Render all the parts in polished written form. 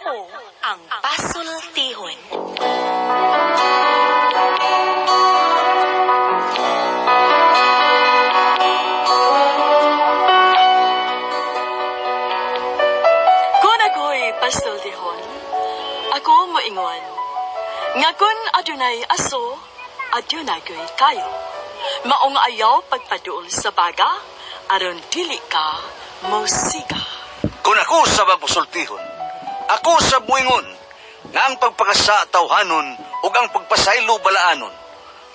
ako ang pasultihon. Kung ako'y pasultihon, ako moingon, nga kun adunay aso, adunay ko'y kayo. Maong ayaw pagpaduol sa baga, aron dili ka mosiga. Kung ako sa magmusultihon, ako sa buingon, nga ang pagpakasa tawhanon ug ang pagpasaylo balaanon.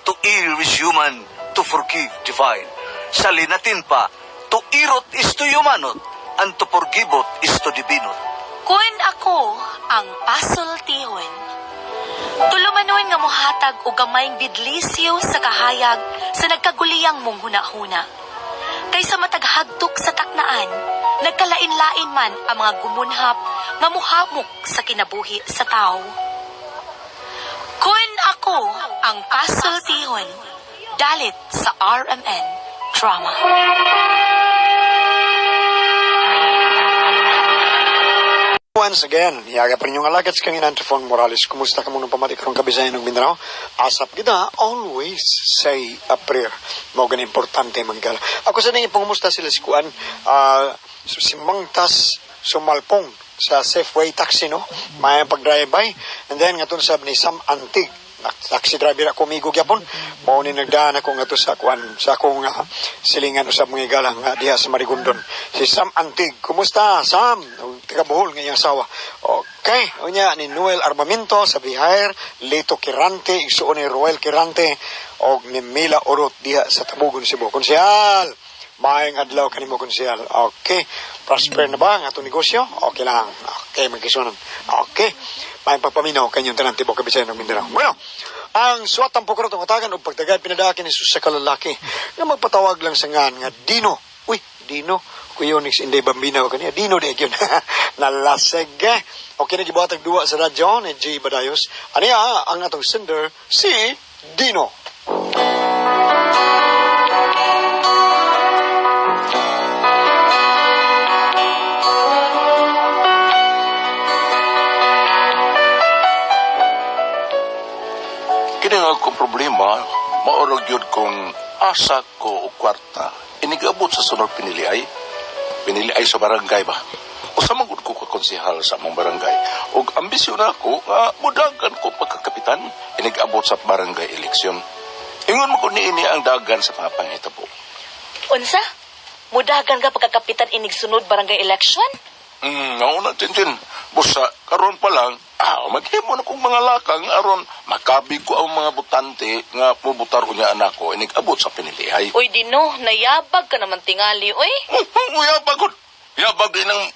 To err is human, to forgive divine. Sa linatin pa, to irot is to humanot, and to forgivot is to divinot. Kun ako ang pasultihon. Tulumanon nga mohatag og gamayng bidlisyo sa kahayag sa nagkaguliyang mong hunahuna. Kaysa matag hagtok sa taknaan, nagkalain-lain man ang mga gumunhap nga muhamok sa kinabuhi sa tao. Kun ako ang pasultihon, dalit sa RMN Drama. Once again, yaga pa ninyong alagad sa kangin Antifon Morales. Kumusta ka muna pamati karong kabisayan ng Mindanao? Asap kita, always say a prayer. Mao gani importante manggala. Ako sa nang ipangumusta sila si Kuan, si Mangtas Sumalpong sa Safeway Taxi, no? May pag-drive by. And then, nga sab ni Sam Antig, taxi driver ako migo gyapon. Mao ni nagdaan ako ngadto sa kuan sa akong silingan usab mga igalang diha sa Marigondon. Si Sam Antig. Kumusta Sam? Og taga Bohol nga iyang asawa. Okay, unya ni Noel Armamento sa Bihair, Lito Kirante, igsuon ni Roel Kirante og ni Mila Orot diha sa Tabugon, Cebu. Konsehal, maayong adlaw kanimo, konsehal. Okay. Prosper na ba ang atong negosyo? Okay lang. Okay, magkisunan. Okay. Maayong pagpaminaw kanyong tanan tibok kabisayan ng Mindanao. Bueno, ang suwatang pukro itong atagan o pagdagad pinadakin ni sa kalalaki nga magpatawag lang sa ngan nga Dino. Uy, Dino. Kuyonix Inday Bambina o kaniya. Dino di yun. Nalaseg. Okay na gibuhatag duwa sa radyo ni J. Badayos. Aniya ang atong sender, si Dino. Kini nga akong problema, maorog yun kung asa ko o kwarta. Inigabot sa sunod piniliay. Piniliay sa barangay ba? O sa magud ko kakonsehal sa among barangay. Og ambisyon ako nga mudagan ko pagkakapitan. Inigabot sa barangay eleksyon. Ingon mo ko niini ang dagan sa mga panghitabo. Unsa? Mudagan ka pagkakapitan inig sunod barangay election? Nauna, Tintin. Busa, karon pa lang, maghimo na kong mga lakang aron makabig ko ang mga butante nga mubutar unya anak ko inig-abot sa pinilihay. Uy, Dino, nayabag ka naman tingali, uy. Oh, yabag ko. Yabag din ang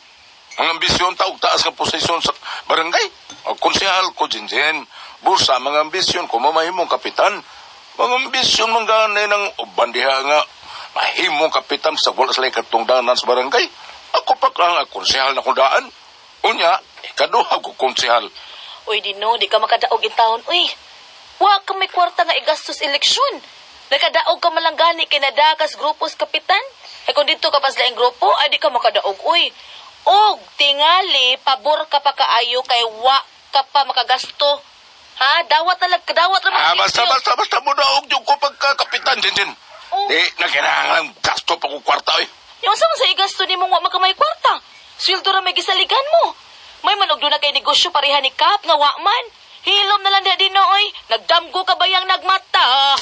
mga ambisyon taog taas nga posisyon sa barangay. O, konsehal ko, Jinjin. Bursa, mga ambisyon ko, mamahimong kapitan. Mga ambisyon man gani ng uban diha nga mahimong kapitan sa wala sila katungdanan sa barangay. Ako pa ka nga konsehal na kundaan. Unya, ikaduha ko konsehal. Uy, Dino, di ka makadaog in taon, uy. Wa ka may kwarta nga igastos eleksyon. Nakadaog ka malang gani kay nadakas grupos kapitan. Ay kung dito ka pas laing grupo, ay di ka makadaog, uy. Og tingali, pabor ka pa kaayo kay wa ka pa makagasto. Ha? Dawat na lang, dawat na Basta, basta, basta mo daog yung ko pagkakapitan, Jinjin. Oh. Di, na kinahanglan gasto pa ko kwarta, eh. Yung sa man sa igasto ni mong wa makamay kwarta. Sweldo ra may gisaligan mo. May manog na kay negosyo pareha ni Kap nga wa man. Hilom na lang di oy. Nagdamgo ka bayang nagmata.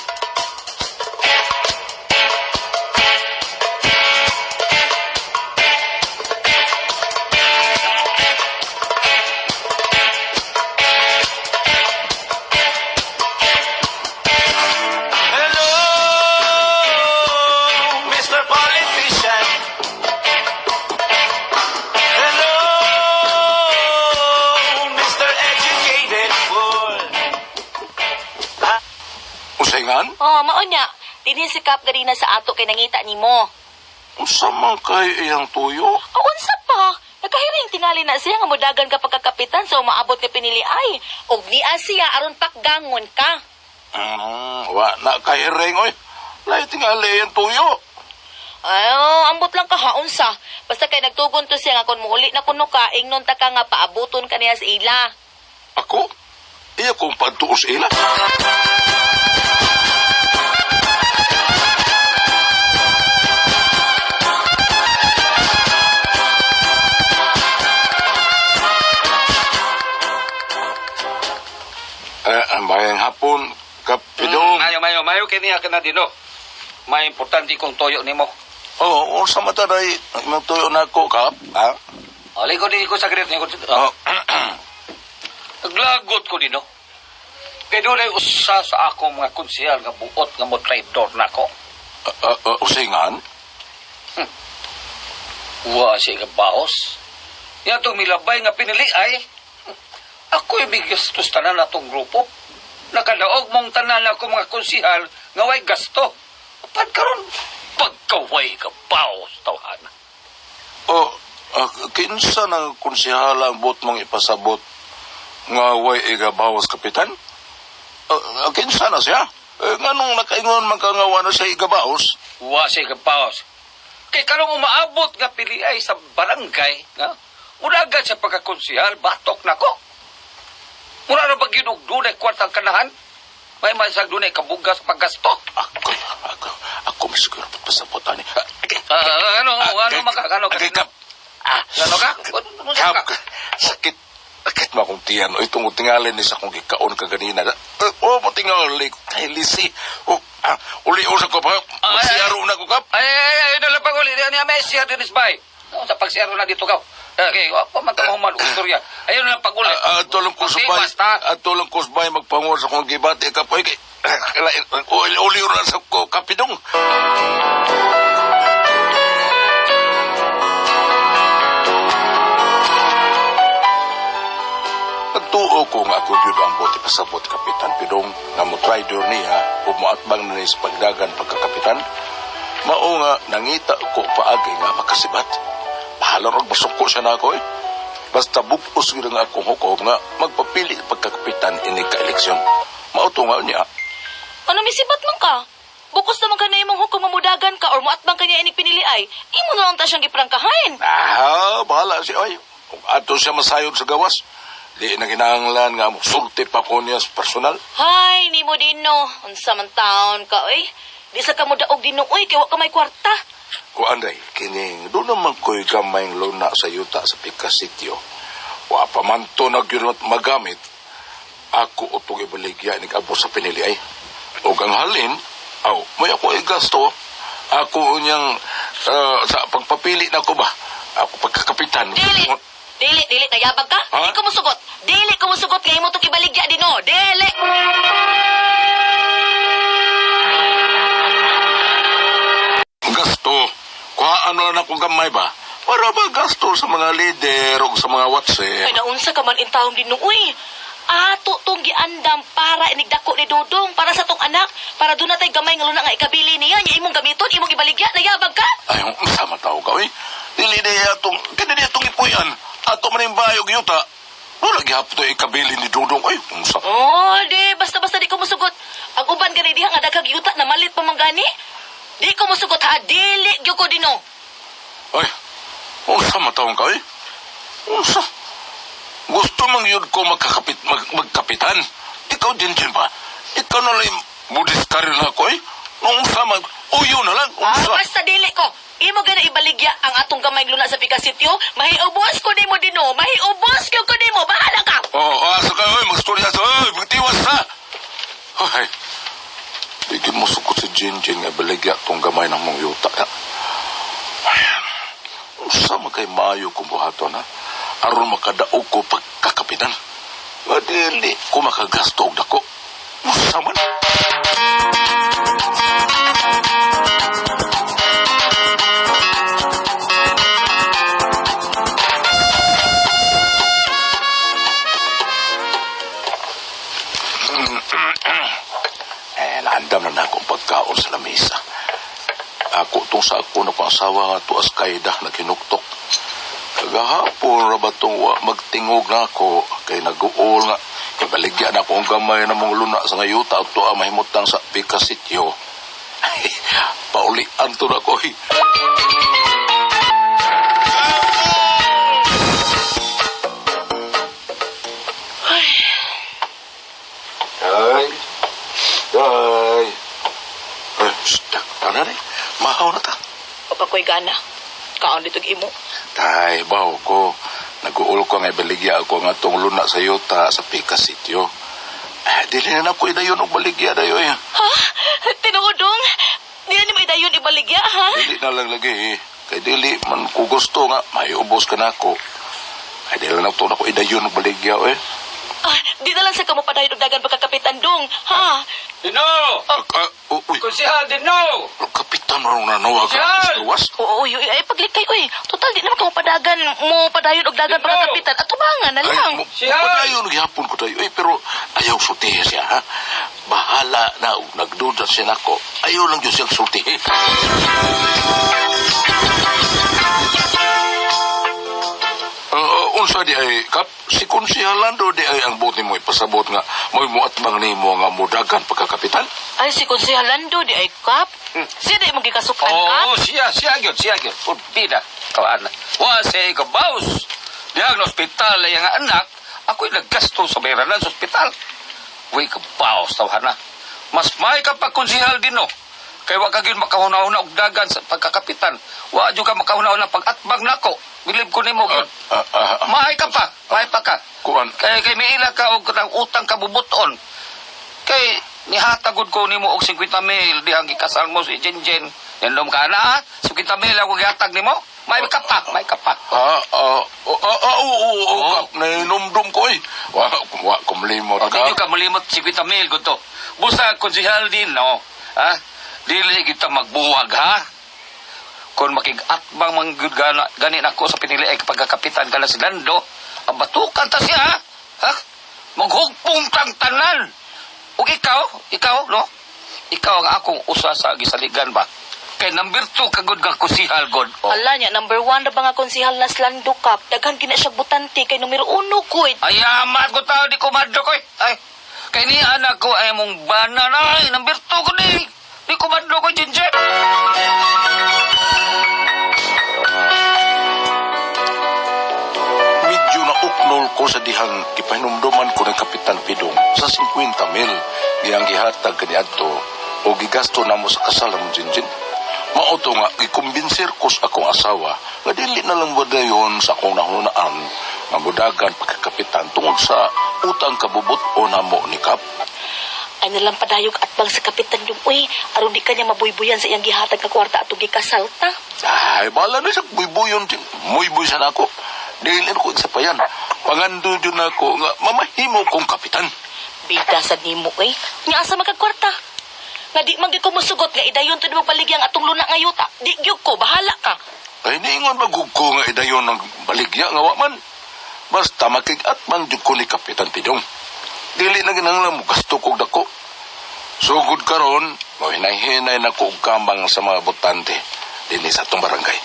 Hello, Mr. Politician. Hello, Mr. Educated Fool. Usayngan? Oh, mao nya. Dinhi si Kap ganina sa ato kay nangita nimo. Unsa man kay iyang tuyo? O unsa pa? Nakahiring tingali na siya nga modagan ka pagkakapitan sa umaabot nga pinili ay. Og niya siya aron pakgangon ka. Wa na kahiring oy. Lahi tingali iyang tuyo. Ay, oh, ambot lang ka haunsa. Basta kay nagtugon to siya nga kung muuli na kuno ka, ingnon ta ka nga paabuton ka niya sa ila. Ako? Iya kong pagtuos ila. Eh, mayang hapon, Kapidong. Mayo, mayo, mayo, kini ka na dino. May importante kong toyo nimo. Oo, oh, sa mata day, magtuyo na ako, Kap. Ha? O, ligo din ko sa grit. Ligo. Oh. Naglagot ko dino. Kay dunay usa sa akong mga konsehal nga buot nga mo traitor nako. Usingan? Wa siya ka baos. Yan tong milabay nga pinili ay. Ako'y bigastos tanan atong grupo. Nakadaog mong tanan ako mga konsehal nga way gasto. Apan karon pagkaway ka baos tawhana. Oh, kinsa ng konsehala ang buot mong ipasabot nga way igabawas, Kapitan? Kinsa na siya? Eh, nganong nakaingon man ka nga wa na siya igabaos? Wa siya kapaos. Kay karong umaabot nga pili ay sa barangay, nga? Unagan sa pagkakonsihal, batok nako. Mura na ba gyud og dunay kwartang kanahan? May masag dunay kabugas paggasto. Ako, ako, ako masiguro pasabot ani. Ano, ano, maka, ano, Agay, ka? Kap. Ah, Ano ka? Ano Kap, ka? sakit. Sakit mo akong tiyan. O itong tingalin ni sa akong gikaon kaganina. Oh, mo tingali. Kay lisi. Oh, uli usa ko pa. Ay, Magsiyaro na ko, Kap. Ay, ay, ay, ay, pag uli. Niya, may siya din isbay. Sa pagsiyaro na dito ka. Okay, wa man ka mahuman, istorya. Ayun na lang pag uli. Tulong ko Okay, sa bay. basta. Tulong ko sa bay magpanguwar sa akong gibati. Kap, oy, kay. Uli, uli na sa ko, Kapidong. Nagtuo ko nga ako gyud ang bote pasabot Kapitan Pidong nga mo traidor niya ug moatbang na niya sa pagdagan pagkakapitan. Mao nga nangita ko paagi nga makasibat. Bahala rog masuko siya na ako eh. Basta bug-os gyud ang akong hukom nga magpapili pagkakapitan ini ka eleksyon. Mao to nga niya. Ano misibat man ka? Bukos naman ka na imong hukom nga mudagan ka or muatbang ka niya inig pinili ay, imo na lang ta siyang giprangkahan. Ah, bahala siya ay. Ug Ato siya masayod sa gawas. Di na kinahanglan nga sulti pa ko niya sa personal. Hay, nimo dino. Unsa man taon ka oy. Di sa ka mo daog dino oy kay wa ka may kwarta. Ko anday, kining doon naman ko'y gamayng luna sa yuta sa Picasitio. Wa pa man to nagyunot magamit. Ako utong ibaligya ni abot sa pinili ay. Og ang halin, aw, may ako igasto. Ako unyang sa pagpapili na ko ba? Ako pagkakapitan. Dili. Dili, dili nayabag ka? Ha? Di ko musugot. Dili ko musugot kay imo tong ibaligya dino. Dili. Gasto. Kuhaan na lang akong gamay ba? Para ba gasto sa mga lider o sa mga WhatsApp? Ay naunsa ka man intawon dino uy. Ato tong giandam para inigdako ni Dodong para sa tong anak para doon natay gamay nga luna nga ikabili niya nya imong gamiton imong ibaligya nayabag ka. Ay, sama tao ka, oy. Dili na atong, kini di atong ipuyan. Ato man yung bayog yuta. Wala gihapon to ikabili ni Dudong. Ay, unsa. Oh, di basta-basta di ko musugot. Ang uban gani diha nga daghang yuta na malit pa man gani. Di ko musugot ha, dili gyud ko dino. Ay, unsa mataon ka, oy. Unsa. Gusto mang yun ko magkakapit, magkapitan. Ikaw din din ba? Ikaw na lang budiskari na ako, eh. Unsa mag, uyo na lang, Ah, unsa. basta dili ko. Imo gana ibaligya ang atong gamay luna sa Pikasityo. Mahiubos ko nimo dino. Mahiubos gyud ko nimo. Bahala ka. Oo, oh, asa ka, oy, magstorya sa, oy, magtiwas na. Ay, di mo sukot si Jin Jin nga baligya tong gamay ng mong yuta. Ay, unsa man kay maayo kung buhaton, ha? Aron makadaog ko pagkakapitan. Nga dili ko makagasto og dako. Unsa man? Eh, naandam na na akong pagkaon sa lamesa. Ako tong sa ako na kong asawa nga tuas kayda na kinuktok. Kagahapon ra ba tong wa magtingog na ako kay nag-uol nga kay baligya na ako ang gamay na mong luna sa ngayuta at tuwa mahimutang sa pikasityo. Pauli anto na ko eh. Ay. Ay. Ay, shh, tana rin. Mahaw na ta. Papa ko'y gana. Kaon dito imo. Tay, bawo ko. Nag-uul ko nga ibaligya ako nga tong luna sa yuta sa Pika Sitio. Eh, dili na na ko idayon og baligya dayo eh. Ha? Tinuodong? Di na nimo idayon ibaligya, ha? Dili na lang lagi eh. Kay dili man ko gusto nga maiubos ka na ako. Ay, dili na to na ko idayon og baligya eh. Ah, di na lang sa kamo padayon og dagan pagkakapitan dong, ha? Dino! Ah, ah, uy, Konsihal, Dino! kapitan rong nanawag Yan! ka. Gawas. Oo, uy, uy, ay paglikay, uy. Total, di naman kamo padagan mo padayon og dagan Dino! pagkakapitan. At tubangan na lang. Ay, mo, Siya! padayon gihapon ko tayo. Eh, pero ayaw sultihi siya, ha? Bahala na, og nagduda siya nako. Ayaw lang yun siyang sultihi. Unsa di ay kap si Konsihalando di ay ang buti mo ipasabot nga mo'y muatbang nimo nga mudagan pagkakapitan. Ay, si Konsehal Lando, di ay kap. Siya di mong gikasukan, kap. Oo, siya, siya gyud, siya gyud. Pulpida, kawaan na. Wa siya ikabaws. Diyang na ospital ay ang anak, ako'y naggasto sa bayranan sa ospital. Way kabaos, tawhan na. Mas may kapag konsihal din, no. Kay wa ka gyud makahuna-huna og dagan sa pagkakapitan. Wa jud ka makahuna-huna pag-atbang nako. Bilib ko nimo gyud. Ah, ah, ah, Mahay ka pa, mahay pa ka. Kuan. Kay kay miila ka og kanang utang ka bubuton. Kay nihatagod ko nimo og 50 mil dihang gikasal mo si Jinjin. Nindom ka na ha? 50 mil ako gihatag nimo. May ka pa, may ka pa. Ah, ah, oh, ah, ah, oo, oo, oo, Oo. kap, nainomdom ko eh. Wa, wa, kumlimot O, ka. di ka malimot 50 mil gud to. Busa konsehal din no. Ha? Dili kita magbuwag ha. Kung makig-atbang man gyud gana, gani nako sa pinili ay pagkakapitan ka na si Lando, ang batukan ta siya ha. Ha? Maghugpong tang tanan. Ug ikaw, ikaw no? Ikaw ang akong usa sa gisaligan ba? Kay number 2 kagud nga kusihal god. Oh. Ala niya, number one na ba nga konsehal na Lando, kap? Daghan kina siya butante kay numero uno, koy. Ay, amat ko tao, di ko madlo ko eh. Ay, kay ni anak ko ay mong bana na, ay, number 2 ko ni. Di ko madlo ko, Ginger. Medyo nauknol ko sa dihang gipahinumduman ko ng Kapitan Pidong sa 50 mil dihang gihatag kaniadto o gigasto namo sa kasal mo Jinjin. Mao to nga gikumbinser ko sa akong asawa nga dili na lang ba dayon sa akong nahunaan nga mudagan pagkakapitan tungod sa utang kabubot o namo ni Kap. Ay nalang padayog at bang sa kapitan dong, uy. Aron di kanya mabuybuyan sa iyang gihatag nga kwarta atong gikasal ta. Ay, bala na siya, buybuyon, muybuy siya na ako. Dili na ko isa pa yan. Pangando dyan ako nga mamahimo kong kapitan. Bida sa nimo, uy. Nga asa magkagkwarta. Nga di man gyud ko musugot nga idayon to nimo paligyang atong luna nga yuta. Di gyud ko, bahala ka. Ay, niingon magug ko nga idayon ng baligya nga wa man. Basta makig-atbang jud ko ni Kapitan Pidong. Dili na ginanglan mo gasto kog dako. Sugod karon, mo hinay-hinay na ko og kamang sa mga botante dinhi sa atong barangay.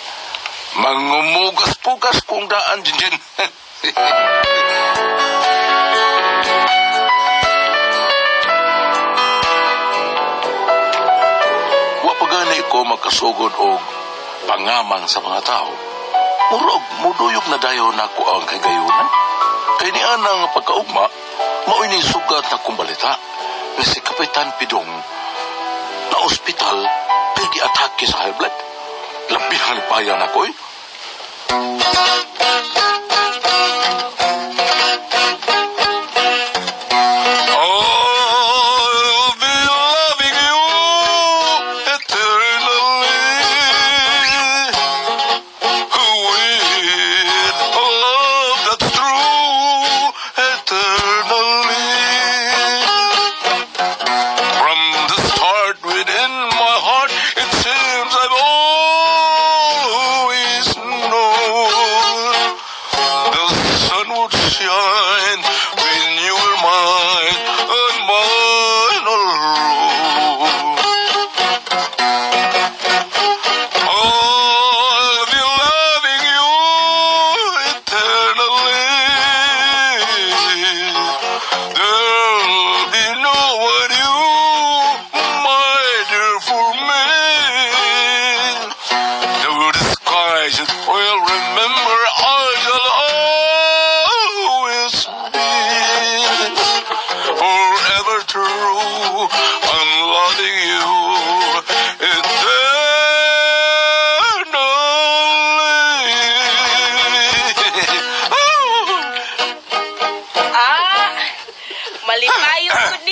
Mangumugas-pugas kong daan, Jinjin. Wa pa gani ko makasugod og pangamang sa mga tao. Murag muduyog na dayon nako ang kagayunan. Kay ni ana nga pagkaugma, mao'y ning sugat na kong balita nga si Kapitan Pidong na ospital kay giatake sa high blood. Labi ang lipayan ako eh. I'll be loving you eternally. With a love that's true eternally. From the start within my heart, it seems I've always known the sun would shine when you were mine and mine alone. I'll be loving you eternally. There'll be no one you, my dear, for me.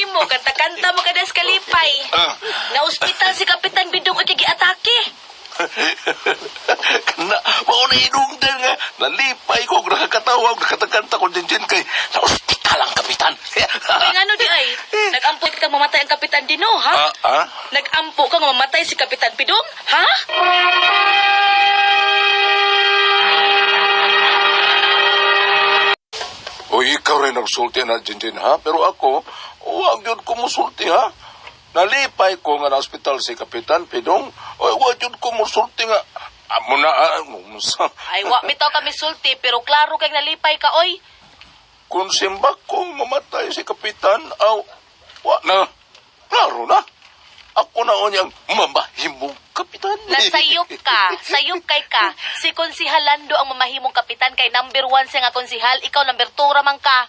nimo, kanta-kanta mo kadas kalipay. Ah. Na ospital si Kapitan Bidong at giatake. Kana, mao na inungdan nga. Nalipay ko, nakakatawa, nakatagkanta ko din kay na ospital ang kapitan. Kaya ngano di ay, nag-ampo ka mamatay ang Kapitan Dino, ha? Ah, ah? Nag-ampo ka nga mamatay si Kapitan Pidong, ha? O ikaw rin nagsulti na Jinjin, ha? Pero ako, huwag yun ko musulti, ha? Nalipay ko nga na ospital si Kapitan Pidong. O huwag yun ko musulti nga. Amo na, ah, unsa. Ay, wa bitaw kami sulti, pero klaro kay nalipay ka, oy. Kung simbak ko mamatay si Kapitan, aw, wa na. Klaro na. Ako na unyang mamahimong kapitan. Nasayop ka, sayop kay ka. Si Konsihal Lando ang mamahimong kapitan kay number 1 siya nga konsihal, ikaw number 2 ramang ka.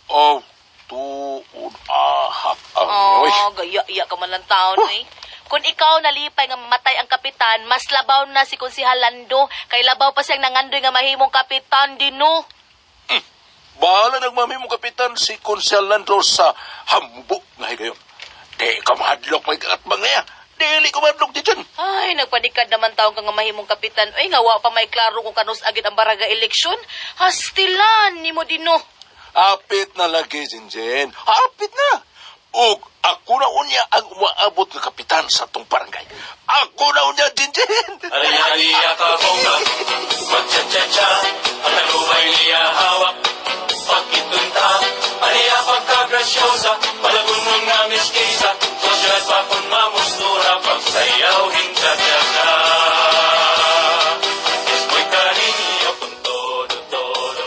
Oh, tuod ahap ang oy. Oh, gaya iya ka man lang taon, eh. Kung ikaw nalipay nga mamatay ang kapitan, mas labaw na si Konsihal Lando kay labaw pa siyang nangandoy nga mahimong kapitan dino. Bahala nagmamimong kapitan si Konsel Lando sa hambo nga higayon. Di ka mahadlok may kaatbang niya. Dili ko mahadlok di dyan. Ay, nagpanikad naman taon ka nga mahimong kapitan. Ay, nga wa pa may klaro kung kanus agid ang baraga eleksyon. Hastilan nimo dino. Apit na lagi, Jinjin. Apit na. Og ako na unya ang umaabot nga kapitan sa tong barangay. Ako na unya, Jinjin. Ari-ari ka bongga, magcha-cha-cha, ang talubay niya hawak. Pagkitunta, ariya pagkagrasyosa, palagun mo nga miskisa, sosyal pa kung mamustura, pagsayaw hincha-cha-cha. Es muy cariño con todo, todo.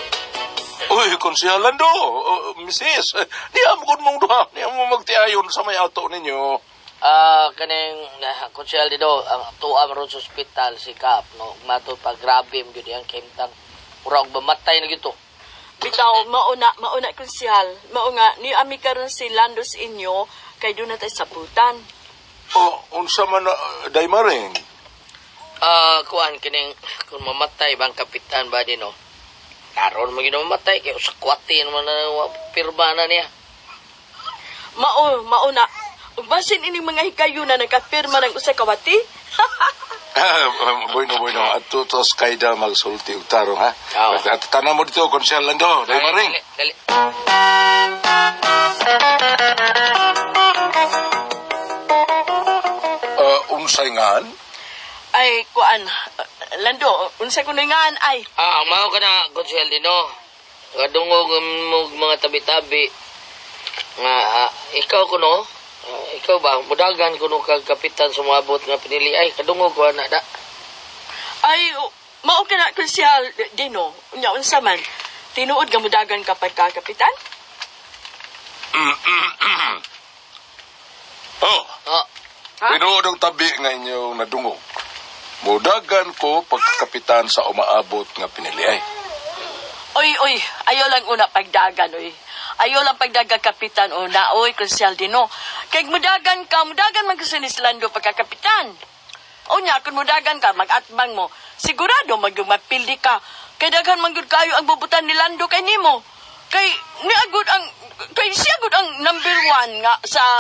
Uy, Konsehal Lando, oh, misis, niya mo mong duha, niya mo magtiayon sa may ato ninyo. Ah, kaning konsyal dito, ang tuwa man ron sa ospital si Kap, no. Mato pa grabe mo gyud iyang kahimtang. Mura og mamatay na gyud to. Bitaw, mauna, mauna konsihal. Mao nga, ni ami karon si Lando sa inyo, kay doon na tayo sabutan. Oh, unsa man na, Daymaring? Ah, kuan kining kung mamatay bang kapitan ba din no. Karon mo gyud mamatay kay usa kwati man na wa pirma na niya. Mao, mauna. Ug basin ining mga higayuna nagkapirma ng usa ka wati. Ah, bueno, bueno. Ato tos kayda magsulti og tarong, ha? Oo. At tanan mo dito, Konsehal Lando, Daymaring. Dali, dali. Unsay ngan? Ay, kuan, Lando, unsa kuno ngan ay? Ah, mao ka na konsyal dino. Kadungog mo mga tabi-tabi nga ikaw kuno, ikaw ba mudagan kuno kag kapitan sumabot nga pinili ay kadungog ko na da. Ay, mao ka na konsihal Dino. Unya unsa man? Tinuod nga mudagan ka pagkakapitan? Oh, Oh, Ha? tinuod ang tabi nga inyong nadungog. Mudagan ko pagkakapitan sa umaabot nga pinili ay. Oy, oy, ayaw lang una pagdagan, oy. Ayaw lang pagdagan kapitan una, oy, konsihal Dino. Kay mudagan ka, mudagan man kasi ni Lando pagkakapitan. Unya, kung mudagan ka, mag-atbang mo, sigurado magmapildi ka. Kay daghan man gyud kayo ang bubutan ni Lando kay nimo. Kay niagod ang kay siya gud ang number 1 nga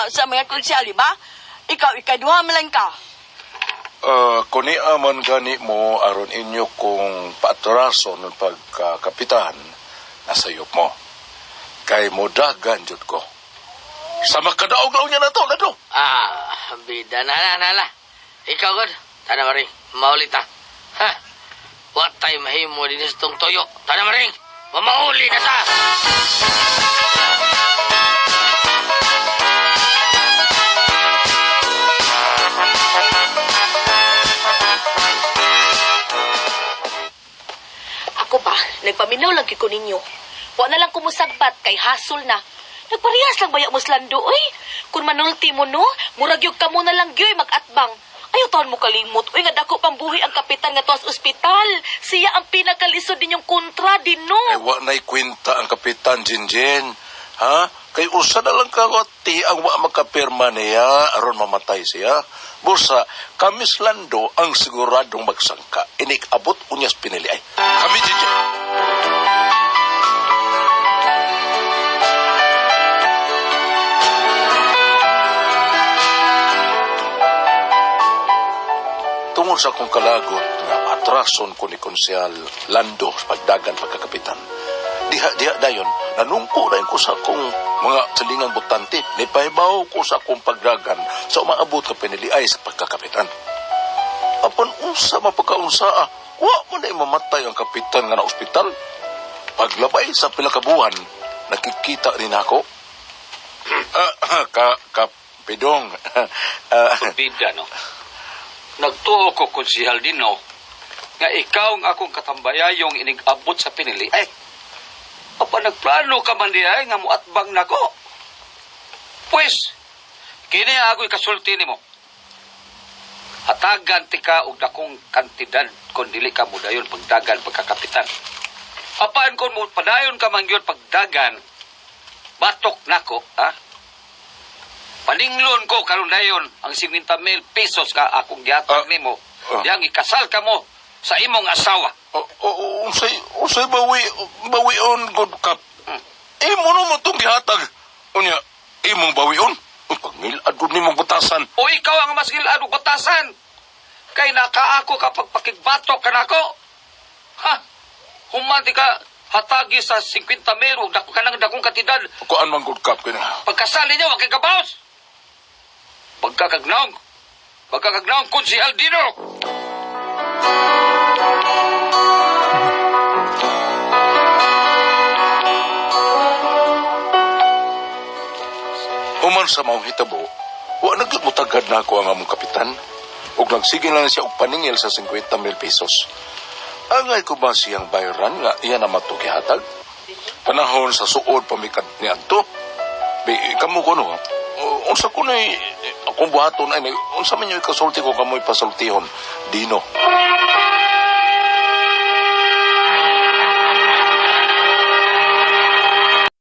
sa mga konsihal, di ba? Ikaw ikaduha man lang ka. Kuni aman gani mo aron inyo kung paatraso ng pagkakapitan nasayop mo. Kay mudagan jud ko. Sa makadaog law niya na to, Lando. Ah, bida na na na na. Ikaw god, tana maring, mauli ta. Ha? Wa tay mahimo din sa tong toyo. Tana maring, mamauli na ta. Ako ba, nagpaminaw lang gyud ko ninyo. Wa na lang kumusagpat kay hasol na. Nagparehas lang baya mo Lando, oy. Kung manulti mo no, murag gyud kamo na lang gyud magatbang. Ayaw taon mo kalimot. Uy, nga dako pang buhi ang kapitan nga tuwas ospital. Siya ang pinakalisod ninyong kontra din, no? Ay, wa na'y kwenta ang kapitan, Jinjin. Ha? Kay usa na lang kawati ang wa makapirma niya aron mamatay siya. Busa, kami Lando ang siguradong magsangka. Inikabot unyas pinili ay. Kami, Jinjin. Tungod sa akong kalagot nga atrason ko ni Konsehal Lando sa pagdagan pagkakapitan. Diha diha dayon, nanungko dayon ko sa akong mga silingang botante. Nipahibaw ko sa akong pagdagan sa umaabot ka piniliay sa pagkakapitan. Apan unsa mapagkaunsa ah, wa man na mamatay ang kapitan nga na ospital. Paglabay sa pila ka buwan, nakikita rin ako. Ah, ka, ka, Pidong. Ah, Bida, no? Nagtuo ko konsihal Dino nga ikaw ang akong katambayayong inig-abot sa pinili. Ay, apa nagplano ka man diay nga muatbang nako. Pwes, kini ako'y kasulti nimo. Hatagan ti ka og dakong kantidad kon dili ka modayon pagdagan pagkakapitan. Apan kon mo padayon ka man gyud pagdagan, batok nako, ha? Paninglon ko karon dayon ang 50,000 pesos nga akong gihatag nimo. Yang ikasal ka mo sa imong asawa. O, unsay unsay bawi bawion good kap. Imo no mo tong gihatag. Unya imong bawion. Uy, pangilad gud nimong batasan. O ikaw ang mas gilad og batasan. Kay nakaako kapag pakigbatok ka nako. Ha? Human di ka hatagi sa 50,000 og dako kanang dakong kantidad. Kuan man good kap kina. Pagkasali niya, wa kay kabaos. Pagkakagnaong, pagkakagnaong kun si Aldino. Human sa maong hitabo, wa na gyud motagad na ako ang among kapitan. Ug nagsige lang siya og paningil sa 50,000 pesos. Angay ko ba siyang bayran nga iya na mato gihatag? Panahon sa suod pamikad ni adto. Bi kamo ko no. Unsa ko nay akong buhaton ay unsa man yung kasulti ko kamoy pasultihon Dino.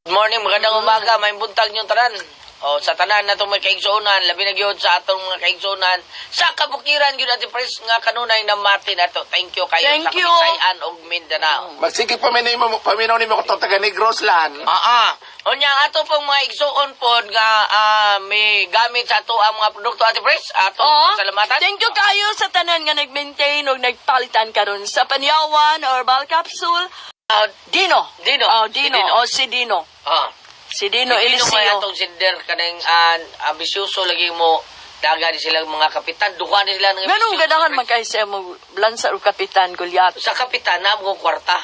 Good morning, magandang umaga, may buntag niyong tanan. O, sa tanan na itong may kaigsuonan, labi na gyud sa atong mga kaigsuonan, sa kabukiran gyud ati Pres nga kanunay namati na to. Thank you kayo Thank sa you. Kabisayan ug Mindanao. Magsige paminaw, paminaw ni mo katong taga Negros lan. Ah, ah. Unya ang ato pong mga igsuon pod nga may gamit sa ato ang mga produkto Ate Pres, ato Oo. salamatan. Thank you kayo sa tanan nga nag-maintain o nagpalitan karon sa Panyawan Herbal Capsule. Ah, Dino. Dino. Oh, Si Dino. Dino. Oh, si Dino. Ah. Si Dino Dino may Eliseo. atong sinder kanang ambisyoso lagi mo daga ni sila mga kapitan, duha ni sila ng Ganun ambisyoso. ganahan man kay siya mo lansa og kapitan Goliath. Sa kapitan na mo kwarta.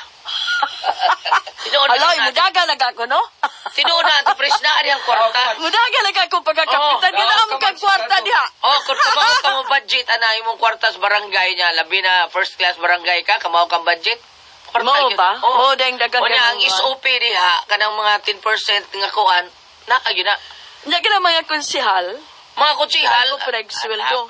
Tinuod na Aloy, na- mudaga na ako, no? Tinuod na Ate Pres na ang kwarta. Mudaga na ako pagkakapitan. Oh, Ganahan mo kag kwarta diha. Oh, kung kamao ka mo budget ana imong kwarta sa barangay niya, labi na first class barangay ka, kamao kang budget. Kwarta Mao gyud. ba? Oh. Mao dahing daghan Unya ang kayong, SOP diha kanang mga 10% nga kuan, naa gyud na. Nya ka na mga konsihal. Mga kutsihal, Ako pa nagsweldo.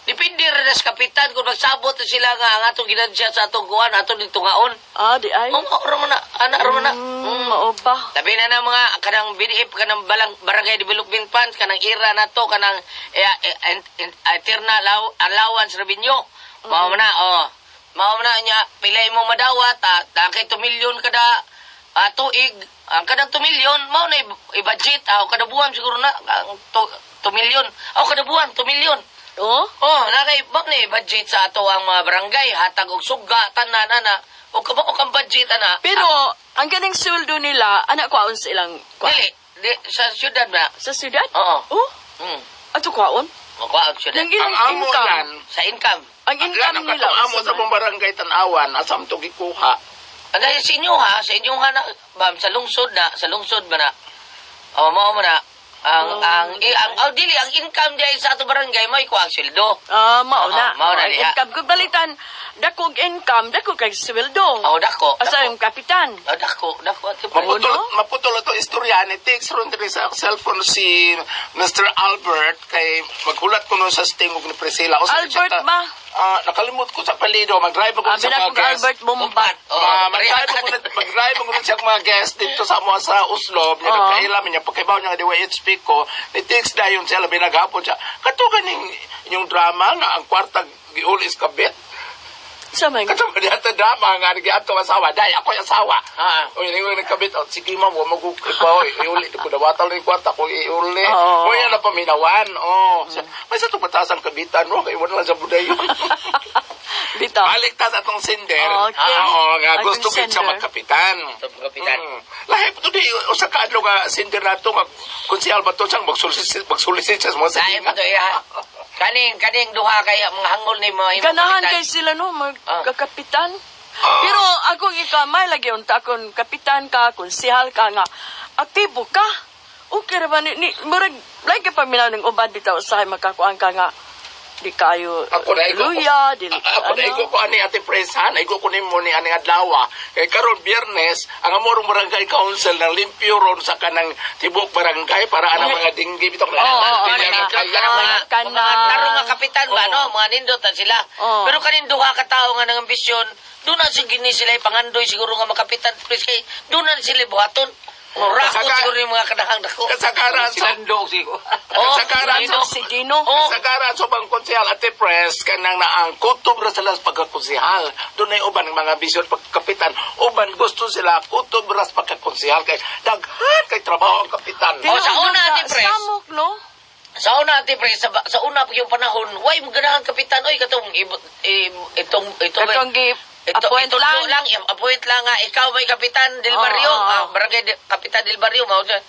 Depende rin sa kapitan kung magsabot na sila nga ang atong ginansya sa atong kuan, atong nitungaon. Ah, di ay. Oh, mao ra man na, ana ra man na. Mao ba? Labi na na mga kanang BDF kanang balang, barangay development funds kanang IRA na to kanang eh, eh, eternal allowance revenue. Mao man na oh. Mao man na nya pilay mo madawat ah, daki 2 million kada tuig ang kadang 2 million mao na i-budget kada buwan siguro na ang 2 million. Oh, kada buwan 2 million. Oh? Oh, nakay ba ni budget sa ato ang mga barangay hatag og suga tanan ana o kabako kang budget ana. Pero ang ganing sweldo nila, anak kwaon sa ilang kwa. Dili, di, sa syudad ba? Sa syudad? Oo. Oh, ato kwaon? Makuha ang syudad. Nang ilang Ang amo income. lan, Sa income. Ang income lan, ang nila. katong amo usa sa man. mong barangay Tanawan, asam to gikuha. Ang dahil sa inyo ha na, bam, sa lungsod ba na? O, mao mo na. Ang, ang, eh, ang, oh, dili, ang income di ay sa ato barangay, may kuha ang sweldo. Ah, mao Oo, na. mao na Ang diha. income kung balitan, dakog income, dako kag sweldo. Oh, dako. Asa Dako. yung kapitan? Oh, dako, dako. Ate Pre. Maputol, Ano? maputol ito istorya ni text ron diri sa cellphone si Mr. Albert kay maghulat ko nun sa sting og ni Priscilla. O, sa Albert siya ta- ba? Ah, nakalimot ko sa palido, mag-drive ako Ah, sa mga binakog guest. Albert Bombat. Oh, Mag-drive ako mag-drive ako sa mga guest dito sa mga sa Oslo, niya Oo. nagkailam niya pagkibaw niya nga DYHP ko, ni text dayon siya labi naghapon siya. Kato ganing inyong drama nga ang kwarta giuli is kabit. Sa may Kato ba niya drama nga giadto asawa, day ako yung asawa. Ah. Uy, ningon nagkabit, oh, sige ma'am, wa magukri pa, oy, iuli ko dawatal rin kwarta ko iuli. Oo. Uy, yan na paminawan, oh. May sa itong batas ang kabitan, no? Kay wala lang sa buday yun. Bitaw. Balik ta sa atong sender. Okay. Oo, nga Atong gusto gid siya sender. magkapitan. Sa kapitan. Lahi pa to di usa ka adlaw nga sender nato nga konsehal ba to siyang magsulisit siya sa mga Lain silingan. pa to iya. Kaning duha kay mga hangol ni mga imong Ganahan kapitan. kay sila no, magkakapitan. Pero akong ikamay lagi unta kon kapitan ka, konsehal ka nga aktibo ka. Okay ra ba ni murag like pa minaw ng uban bitaw usahay makakuan ka nga di kayo Ako na iko. luya, di Ako na ano. iko ko ani ate Presan, iko ko nimo ni ani adlaw. Kay karon Biyernes, ang amorong barangay council ng limpyo ron sa kanang tibok barangay para anang mga dinggi bitaw. Oo, oo, Mga oo, kaya- mga Mga kanal. tarong nga kapitan ba no, mga nindot na sila. Oo. Pero kaning duha ka tawo nga nang ambisyon, doon na sige ni sila ipangandoy siguro nga makapitan please kay doon na sila buhaton. Murakot siguro yung mga kanahang dako. Kasagaran sa Silando si Oh, kasagaran Dino. sa Si Dino. Oh. Kasagaran sa bang konsehal ate Pres kanang naang kutob ra sila sa pagkakonsehal. Doon ay uban ang mga bisyon pagkapitan. Uban gusto sila kutob ra sa pagkakonsehal kay daghan kay trabaho ang kapitan. Oh, sa una, Tinuod Ate Pres. Samok, no? Sa una ate pre, sa una pa yung panahon, way mo ganahan kapitan oy katong itong ito Katong gi ito, appoint ito lang. lang, appoint lang nga ikaw may kapitan del Oo, barrio, oo, oo. barangay kapitan del barrio mao siya.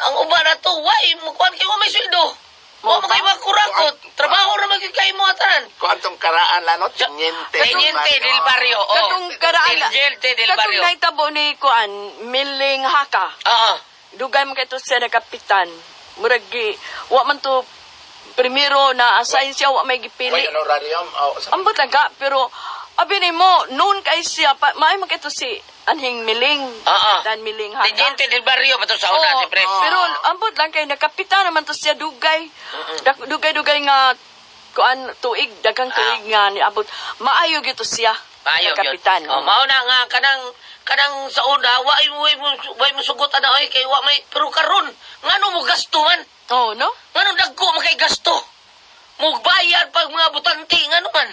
Ang uban na to, way mo kuan kay wa may sweldo. Wa mo kay makurakot, trabaho ra man gyud kay mo atanan. Kung antong karaan lang, no? Teniente. Teniente del barrio. Oh. Katong karaan. Teniente del Katong barrio. nahitabo ni kuan, Miling Haka. Oo. Dugay man kay to siya na kapitan. Murag gi wa man to primero na assign siya wa may gipili. May honorarium. Oh, Ambot lang ka pero abi nimo noon kay siya pa, maay man kay to si anhing Miling. Oo. Kapitan Miling Haka. Teniente del barrio pa to sa una Oo, ate pre. Pero ambot lang kay nakapitan naman to siya dugay. Dugay-dugay nga kuan tuig daghang tuig nga niabot. Maayo gyud to siya. Maayo gyud. Kapitan. Oh, mao na nga kanang kanang sa una wa mo sugot ana oy kay wa may pero karon ngano mo gasto man? Oh, no? Ngano dagko man kay gasto? Mugbayad pag mga butante ngano man?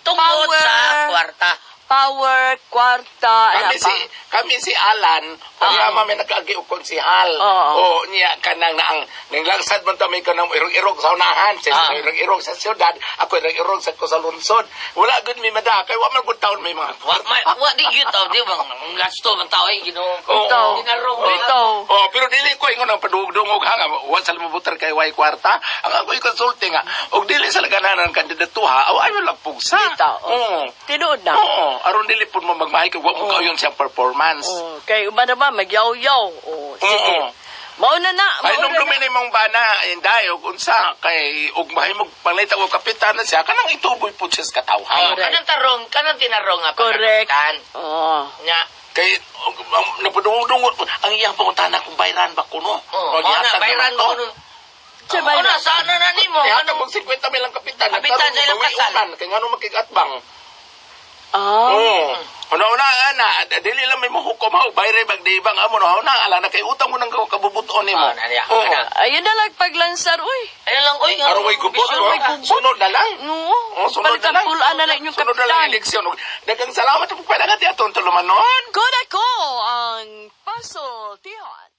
Tungod Power. sa kwarta. Power, kwarta, Kami ano pa. si Alan, pareha may nakaagi og konsehal. Oo. O niya kanang naang ning langsad man ta may kanang irog-irog sa unahan, sa irog-irog sa syudad, ako irog-irog sa ko sa lungsod. Wala gud mi mada kay wa man gud taon may mga Wa may wa di gyud taw di ba ang gasto man tao ay Ginoo. Oo. Ito. Dinarong Ito. Oh, pero dili ko ingon ang padugdungog ha nga wa sa mabutar kay way kwarta. Ang ako i-consulting nga og dili sa ganahan ang kandidatuha, aw ayo lang pugsa. Bitaw. Oo. Tinuod na. Oo, aron dili pud mo magmahay kay wa mo kayon siyang performance. Oh, kay uban na ba magyaw-yaw. Oh, sige. Oo. Mauna na, Ay, mauna nung na. lumini mong bana, inday, og unsa, kay, og mahimog panglita og kapitan na siya, kanang ituboy po siya sa katawhan. Oh, kanang tarong, kanang tinarong nga Correct. pagkapitan. Oh. Nya. Kay, og, ang, napadungog-dungog, ang iyang pangutana kung bayran ba kuno? Oh, mao na Maghihatag bayran naman mo to. kuno. Siya Oh, bayran. na sana na nimo. Kaya Ano kung 50 mil ang kapitan, Kapitan sa ilang kasal. Uman, kay ngano makigatbang. Ah. Oo. Una-una, ana, dili lang may mahukom ha, bayre magdibang amo no, una, ala na kay utang mo nang kabubuton nimo. Oh, na diya. Oo. Kana. Ayun na lang paglansar, uy. Ayun lang oy. Aron way gubot, Bisyon no? ka. Sunod na lang. No. Oh, sunod na lang. Palitan na lang inyong Sunod na lang kapitan. eleksyon. Daghang salamat po pala nga atong tulumanon. Good ako ang Pasultihan.